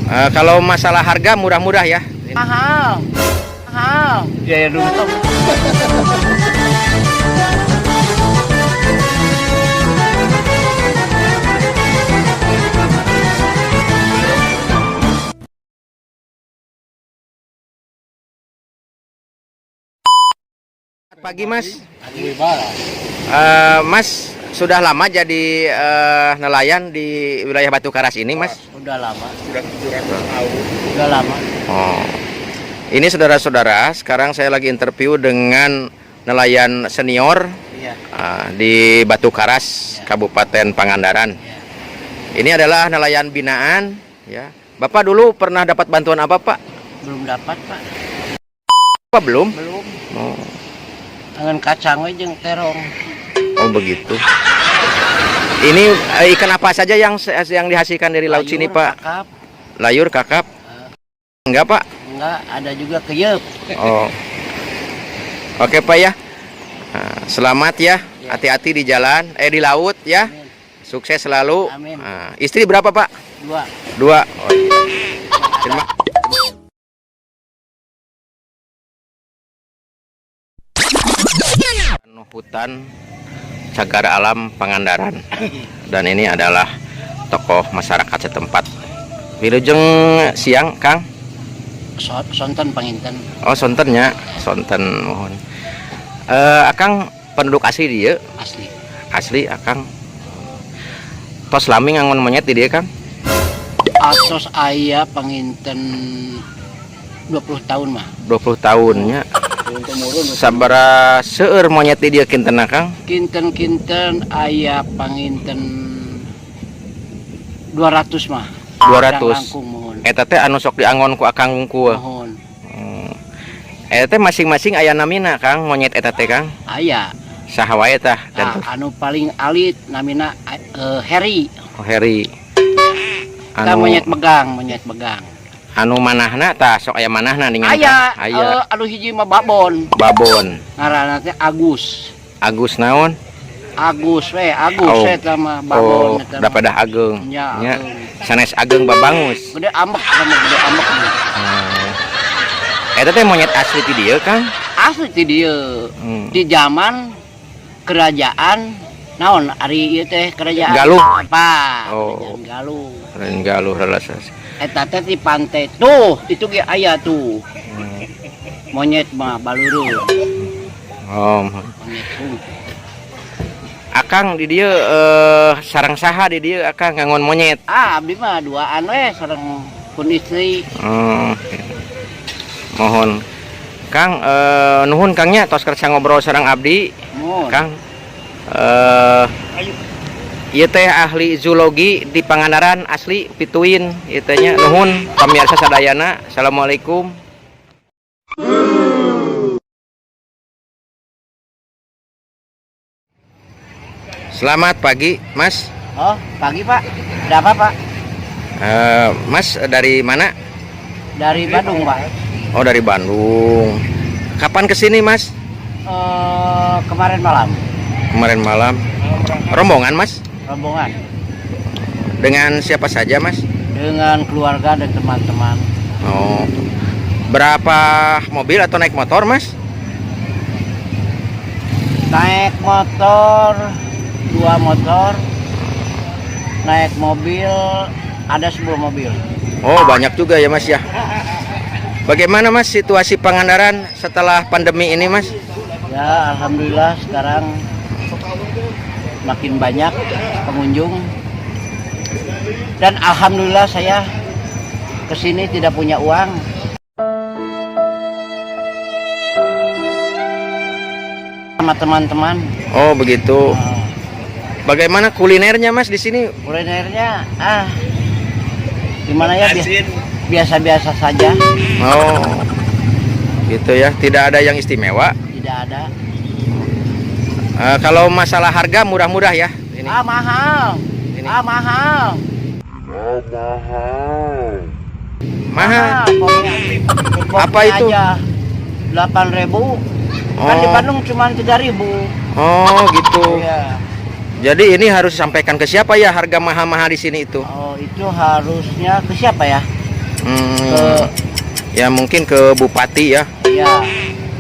Kalau masalah harga murah-murah ya. Mahal. Mahal. Biaya dulu. Pagi Mas. Mas sudah lama jadi nelayan di wilayah Batu Karas ini Mas? Udah lama. Sudah 700 tahun. Udah lama. Oh. Ini saudara-saudara, sekarang saya lagi interview dengan nelayan senior Iya. di Batu Karas, Kabupaten Pangandaran. Iya. Ini adalah nelayan binaan, ya. Bapak dulu pernah dapat bantuan apa, Pak? Belum dapat, Pak. Apa belum? Belum. Oh, Angan kacang we jeung terong. oh begitu. Ini ikan apa saja yang dihasilkan dari laut Layur, sini, Pak? Kakap. Layur, kakap? Enggak, Pak. Enggak, ada juga keyep. Oh. Oke, Pak ya. Nah, selamat ya. Ya. Hati-hati di jalan, di laut ya. Amin. Sukses selalu. Amin. Nah, istri berapa, Pak? Dua. Dua. Oh, iya. Terima. Hutan Cagar Alam Pangandaran. Dan ini adalah tokoh masyarakat setempat. Wilujeng siang, Kang. Sonten panginten. Oh, sontennya, sonten mohon. Akang penduduk asli dia, Asli. asli Akang. Tos lami ngangon monyet di dia, Kang. Atos aya panginten 20 tahun mah. 20 tahunnya. Sabara seueur monyet di dia kinten Kang? Kinten-kinten aya panginten 200 mah. 200. Langkung mohon. Eta teh anu sok diangon ku Akang wungkul. Mohon. Eta teh masing-masing aya namina Kang, monyet eta teh Kang. Aya. Saha wae tah dan Nah, anu paling alit namina Harry. Oh, Harry. Kita Anu monyet megang, monyet megang. anu manahna tah sok aya manahna ningan Aya, Kang. Aya anu hiji mah babon. babon. Ngaranna teh Agus. Agus naon? Agus we, Agus Oh. eta mah Oh, babon eta mah. dapadah ageng. Nya, Nya. ageng. Sanes ageng babangus. Gede ambek sama gede ambek. Eta teh monyet asli ti dieu Kang. Asli ti dieu. Hmm. Di zaman kerajaan naon ari ieu teh kerajaan Galuh. Apa? Oh. Kerajaan Galuh. Lain Galuh relasas. Eta teh di pantai tuh, itu ge aya tuh. Monyet mah baluru, Oh. monyet tuh. Akang di dieu sarang saha di dieu Akang ngangon monyet. Ah, abdi mah duaan we sareng pun istri. Oh. Mohon Kang nuhun Kangnya tos kersa ngobrol sareng abdi. Mun. Kang eh ieu teh ahli zoologi di Pangandaran asli pituin ieu teh nya nuhun pamirsa sadayana. Assalamualaikum. Selamat pagi, Mas. Oh, pagi Pak. Ada apa Pak? Mas dari mana? Dari Bandung Pak. Oh, dari Bandung. Kapan kesini, Mas? Kemarin malam Kemarin malam. Rombongan, Mas? rombongan Dengan siapa saja, Mas? dengan keluarga dan teman-teman. Oh. Berapa mobil atau naik motor, Mas? Naik motor, dua motor, naik mobil ada sebuah mobil. Oh, banyak juga ya, Mas ya. Bagaimana, Mas, situasi Pangandaran setelah pandemi ini, Mas? Ya, alhamdulillah sekarang makin banyak pengunjung. Dan alhamdulillah saya kesini tidak punya uang. Sama teman-teman. Oh, begitu. Bagaimana kulinernya, Mas, di sini? Kulinernya gimana ya, biasa-biasa saja, Oh. Gitu ya, tidak ada yang istimewa. tidak ada. Kalau masalah harga murah-murah ya ini. Ah, mahal. Ini. Ah, mahal. Mahal. Pokoknya, Apa itu? Aja 8.000. Kan di Oh. Bandung cuma 3.000. Oh, gitu. Iya. Jadi ini harus disampaikan ke siapa ya harga mahal-mahal di sini itu? Oh, itu harusnya ke siapa ya? Ke Ya mungkin ke bupati ya. Iya,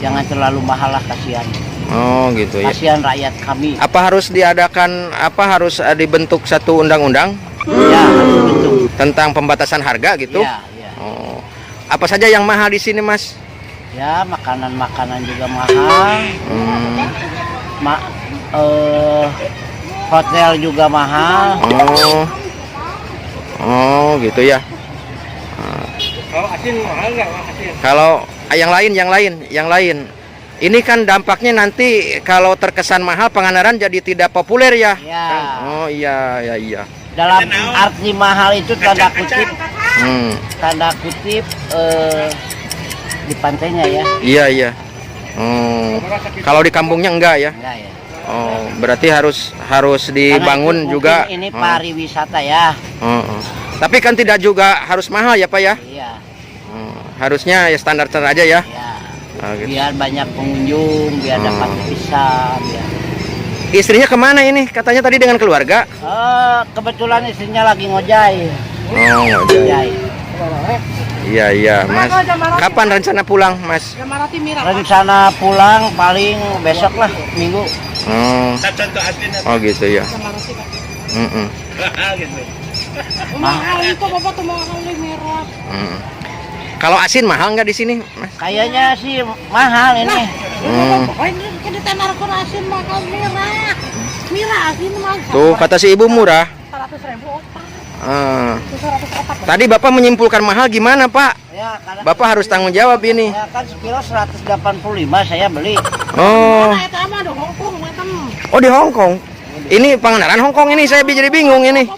jangan terlalu mahal lah, kasihan. Oh gitu ya. Kasihan rakyat kami. Apa harus diadakan, apa harus dibentuk satu undang-undang Ya, harus bentuk. tentang pembatasan harga gitu? Ya, ya. Oh. Apa saja yang mahal di sini, Mas? Ya, makanan-makanan juga mahal. Hotel juga mahal. Oh. Oh, gitu ya. Kalau asin mahal nggak, Mas, asin? Kalau yang lain, yang lain, yang lain. Ini kan dampaknya nanti kalau terkesan mahal, Pangandaran jadi tidak populer ya. Ya. Oh iya, iya, iya. Dalam arti mahal itu tanda kutip, tanda kutip di pantainya ya. Iya, iya. Kalau di kampungnya enggak ya? Enggak ya. Oh, berarti harus Karena dibangun itu juga. mungkin ini pariwisata ya. Oh, oh. Tapi kan tidak juga harus mahal ya, Pak ya? Iya. Harusnya ya standar-standar aja ya. Iya. Oh, gitu. Biar banyak pengunjung, biar dapat visa, biar. Istrinya kemana ini? Katanya tadi dengan keluarga. Kebetulan istrinya lagi ngojai. Oh, ngojai. Ngojai. Iya, iya, Mas. Kapan rencana pulang, Mas? Rencana pulang paling besok lah, Minggu. Oh. Oh gitu ya. Gitu. Mahal itu bapak tuh mahal merah. Kalau asin mahal nggak di sini, Mas? Kayaknya sih mahal ini. Ini di tenar asin mahal merah. Merah asin mahal. Tuh kata si ibu murah. 100.000 opat. 104. Tadi Bapak menyimpulkan mahal gimana, Pak? Ya, karena Bapak harus tanggung jawab ini. Ya kan sekilo 185 saya beli. Oh. Oh, di Hong Kong. Ini Pangandaran Hong Kong ini, saya jadi bingung ini.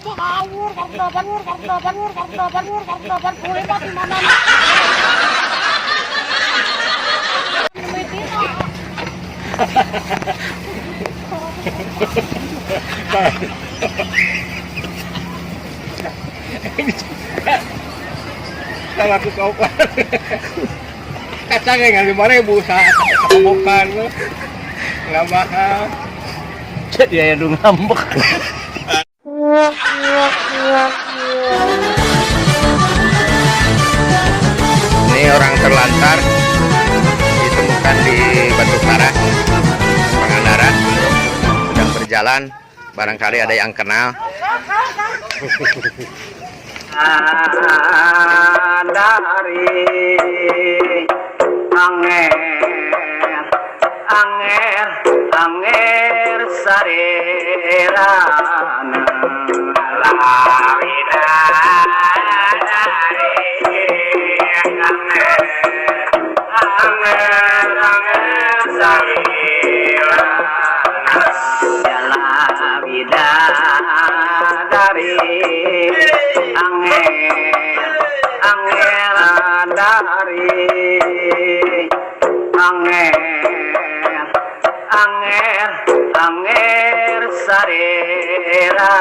104. Kacang yang 5.000 sakobokan. Nggak mahal. Ya ya udah ngambek. Ini orang terlantar ditemukan di Batu Karas, Pangandaran, sedang berjalan. Barangkali ada yang kenal. Dari anger anger anger sarerana lawina dari anger anger anger sarerana jalawida dari anger anger dari anger anger anger sarerana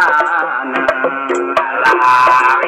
lawina